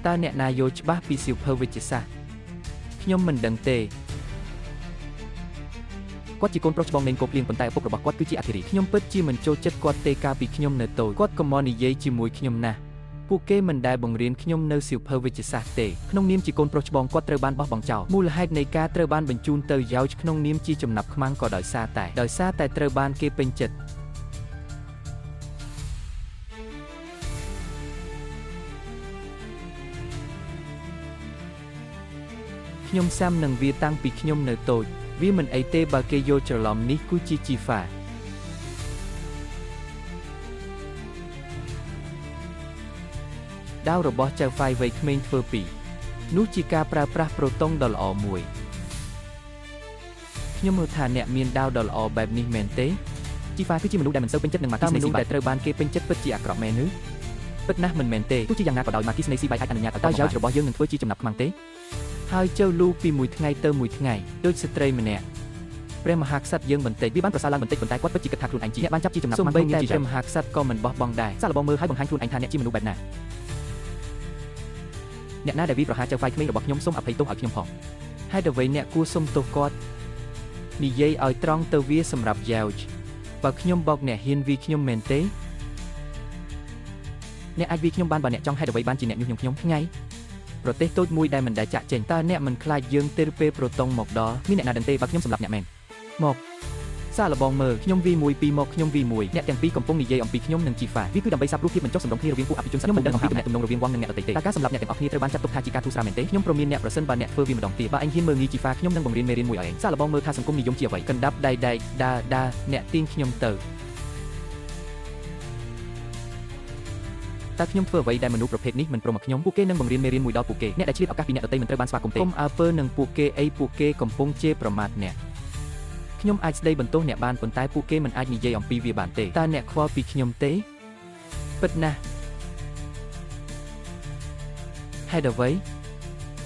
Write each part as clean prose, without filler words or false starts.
តើអ្នកណាយល់ច្បាស់ពីសៀវភៅវិទ្យាសាស្ត្រខ្ញុំមិនដឹងទេ គាត់ជាកូនប្រុសច្បងនៃកូភ្លៀងប៉ុន្តែឪពុករបស់គាត់គឺជាអធិរាជ ខ្ញុំពិតជាមិនចូលចិត្តគាត់ទេកាលពីខ្ញុំនៅតូចគាត់ក៏មកនិយាយជាមួយខ្ញុំណាស់ពួកគេមិនដែលបង្រៀនខ្ញុំនៅសៀវភៅវិទ្យាសាស្ត្រទេ ក្នុងនាមជាកូនប្រុសច្បងគាត់ត្រូវបានបោះបង់ចោល មូលហេតុនៃការត្រូវបានបញ្ជូនទៅយ៉ោចក្នុងនាមជាចំណាប់ខ្មាំងក៏ដោយសារតែដោយសារតែត្រូវបានគេពេញចិត្តខ្ញុំសាំនឹងវាតាំងពីខ្ញុំនៅតូចវាមិនអីទេបើគេយល់ច្រឡំនេះគឺជាជីហ្វាដាវរបស់ចៅហ្វាយវ័យក្មេងធ្វើពីនោះជាការប្រើប្រាស់ប្រូតុងដ៏ល្អមួយខ្ញុំមើលថាអ្នកមានដាវដ៏ល្អបែបនេះមែនទេ ជីហ្វាគឺជាមនុស្សដែលមិនសូវពេញចិត្តនឹងម៉ាគី តើ ស្នេស៊ីបាយ មនុស្សដែលត្រូវបានគេពេញចិត្តពិតជាអាក្រក់មែនឬពិតណាស់មិនមែនទេ ទោះជាយ៉ាងណាក៏ដោយម៉ាគីស្នេស៊ីបាយអាចអនុញ្ញាតឲ្យ តើ គាត់ យ៉ោចរបស់យើងនឹងធ្វើជាចំណាប់ខ្មាំងទេហើយចៅលូពីមួយថ្ងៃទៅមួយថ្ងៃដូចស្ត្រីម្នាក់ព្រះមហាក្សត្រយើងបន្តិច វាបានប្រសើរឡើងបន្តិចប៉ុន្តែគាត់ពិតជាគិតថាខ្លួនឯងជាអ្នកបានចាប់ជាចំណាប់ សូ ខ្មាំង ម្បីតែព្រះ ក្នុងនាមជា មហាក្សត្រក៏មិនបោះបង់ដែរ សាកល្បងមើលឲ្យបង្ហាញខ្លួនឯងថាអ្នកជាមនុស្សបែបណាអ្នកណាដែលវាប្រហារចៅហ្វាយក្មេងរបស់ខ្ញុំសូមអភ័យទោសឲ្យខ្ញុំផង ហេតុអ្វីអ្នកគួរសុំទោសគាត់និយាយឲ្យត្រង់ទៅវាសម្រាប់យ៉ោចបើខ្ញុំបោកអ្នកហ៊ានវីខ្ញុំមែនទេ អ្នកអាចវាខ្ញុំបានបើអ្នកចង់ហេតុអ្វីបានជាអ្នកញុះញង់ខ្ញុំ ថ្ងៃប្រទេសតូចមួយដែលមិនដែលចាក់ចេញតើអ្នកមិនខ្លាចយើងទេឬពេលប្រតុងមកដល់ មានអ្នកណាដឹងទេបើខ្ញុំសម្លាប់អ្នកមែន មកសាកល្បងមើលខ្ញុំ V1 2មកខ្ញុំ V1 អ្នកទាំងពីរកំពុងនិយាយអំពីខ្ញុំនិងជីហ្វាវាគឺដើម្បីសាបព្រោះភាពមិនចុះសម្រុងគ្នារវាងពួកអភិជនសខ្ញុំមិនដឹងអំពីទំនាក់ទំនងរវាងវងនិងអ្នកដទៃទេតើការសម្លាប់អ្នកទាំងអស់គ្នាត្រូវបានចាត់ទុកថាជាការធូរស្រាលមែនទេខ្ញុំព្រមានអ្នកប្រសិនបើអ្នកធ្វើវាម្ដងទៀតបើឯងហ៊ានមើលងាយជីហ្វាខ្ញុំនឹងបង្រៀនមេរៀនមួយឲ្យឯងសាកល្បងមើលថាសង្គមនិយមជាអ្វី កណ្ដាប់ដៃដែកដើរដើរអ្នកទាញខ្ញុំទៅ តើខ្ញុំធ្វើអ្វីដែលមនុស្សប្រភេទនេះមិនព្រមឲ្យខ្ញុំពួកគេនឹងបង្រៀនមេរៀនមួយដល់ពួកគេអ្នកដែលឆ្លៀតឱកាសពីអ្នកដទៃមិនត្រូវបានស្វាគមន៍ទេ កុំអើពើនឹងពួកគេអីពួកគេកំពុងជេរប្រមាថអ្នកខ្ញុំអាចស្ដីបន្ទោសអ្នកបានប៉ុន្តែពួកគេមិនអាចនិយាយអំពីវាបានទេតើអ្នកខ្វល់ពីខ្ញុំទេពិតណាស់ហេតុអ្វី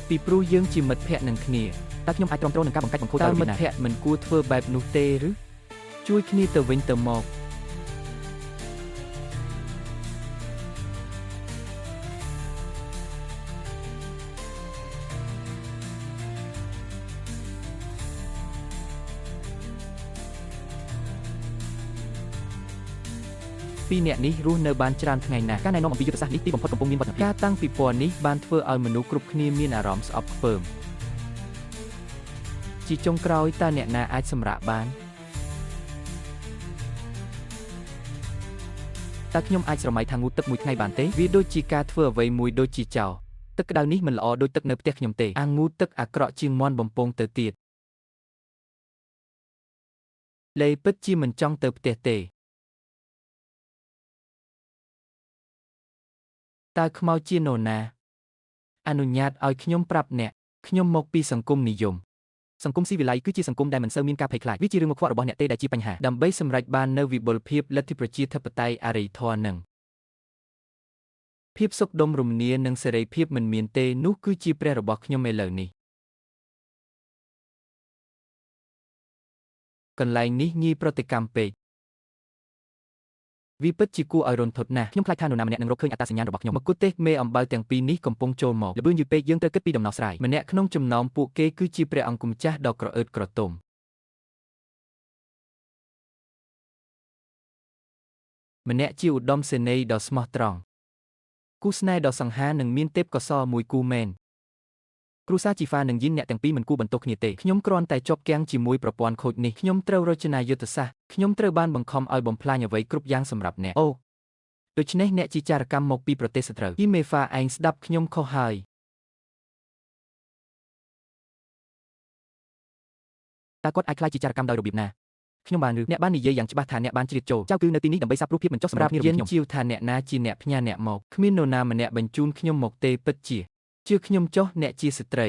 ពីព្រោះយើងជាមិត្តភក្តិនឹងគ្នា តើខ្ញុំអាចទ្រាំទ្រនឹងការបង្កាច់បង្ខូច តើ ដោយរបៀបណា មិត្តភក្តិមិនគួរធ្វើបែបនោះទេឬជួយគ្នាទៅវិញទៅមកពីរអ្នកនេះរស់នៅបានច្រើនថ្ងៃណាស់ ការណែនាំអំពីយុទ្ធសាស្ត្រនេះទីបំផុតកំពុងមានវឌ្ឍនភាព ការតាំងពិព័រណ៍នេះបានធ្វើឲ្យមនុស្សគ្រប់គ្នាមានអារម្មណ៍ស្អប់ខ្ពើមជាចុងក្រោយតើអ្នកណាអាចសម្រាកបាន តើខ្ញុំអាចស្រមៃថាងូតទឹកមួយថ្ងៃបានទេ វាដូចជាការធ្វើអ្វីមួយដូចជាចោល ទឹកក្តៅនេះមិនល្អដូចទឹកនៅផ្ទះខ្ញុំទេ អាងូតទឹកអាក្រក់ជាងមាន់បំពងទៅទៀតលេពិតជាមិនចង់ទៅផ្ទះទេតើខ្មោចជានរណាអនុញ្ញាតឲ្យខ្ញុំប្រាប់អ្នកខ្ញុំមកពីសង្គមនិយម សង្គមស៊ីវិល័យគឺជាសង្គមដែលមិនសូវមានការភ័យខ្លាចវាជារឿងមកខ្វក់របស់អ្នកទេដែលជាបញ្ហា ដើម្បីសម្រេចបាននូវវិបុលភាពលទ្ធិប្រជាធិបតេយ្យអរិយធម៌និងភាពសុខដុមរមនានិងសេរីភាពមិនមានទេនោះគឺជាព្រះរបស់ខ្ញុំឥឡូវនេះកន្លែងនេះងាយប្រតិកម្មពេកវាពិតជាគួរឲ្យរន្ធត់ណាស់ ខ្ញុំខ្លាចថានរណាម្នាក់នឹងរកឃើញអត្តសញ្ញាណរបស់ខ្ញុំ មគុទេសមេអំបៅទាំងពីរនេះកំពុងចូលមក ល្បឿនយឺតពេកយើងត្រូវគិតពីដំណោះស្រាយ ម្នាក់ក្នុងចំណោមពួកគេគឺជាព្រះអង្គម្ចាស់ដ៏ក្រអឺតក្រទុំម្នាក់ជាឧត្តមសេនីយ៍ដ៏ស្មោះត្រង់គូស្នេហ៍ដ៏សង្ហានឹងមានទេពកោសល្យមួយគូមែន គ្រួសារជីហ្វានិងយីនអ្នកទាំងពីរមិនគួរបន្ទោសគ្នាទេ ខ្ញុំគ្រាន់តែជាប់គាំងជាមួយប្រព័ន្ធខូចនេះខ្ញុំត្រូវរចនាយុទ្ធសាស្ត្រខ្ញុំត្រូវបានបង្ខំឲ្យបំផ្លាញអ្វីគ្រប់យ៉ាងសម្រាប់អ្នកអូដូច្នេះអ្នកជាចារកម្មមកពីប្រទេសសត្រូវអ៊ីមេហ្វាឯងស្ដាប់ខ្ញុំខុសហើយ តើគាត់អាចក្លាយជាចារកម្មដោយរបៀបណាខ្ញុំបានឬអ្នកបាននិយាយយ៉ាងច្បាស់ថាអ្នកបានជ្រៀតចូលចៅគឺនៅទីនេះដើម្បីសាបព្រោះភាពមិនចុះសម្ ប្រាប់ រុងគ្នារវាងខ្ញុំ យិនជាវថាអ្នកណាជាអ្នកផ្ញើអ្នកមកគ្មាននរណាម្នាក់បញ្ជូនខ្ញុំមកទេពិតជាជឿខ្ញុំចុះអ្នកជាស្ត្រី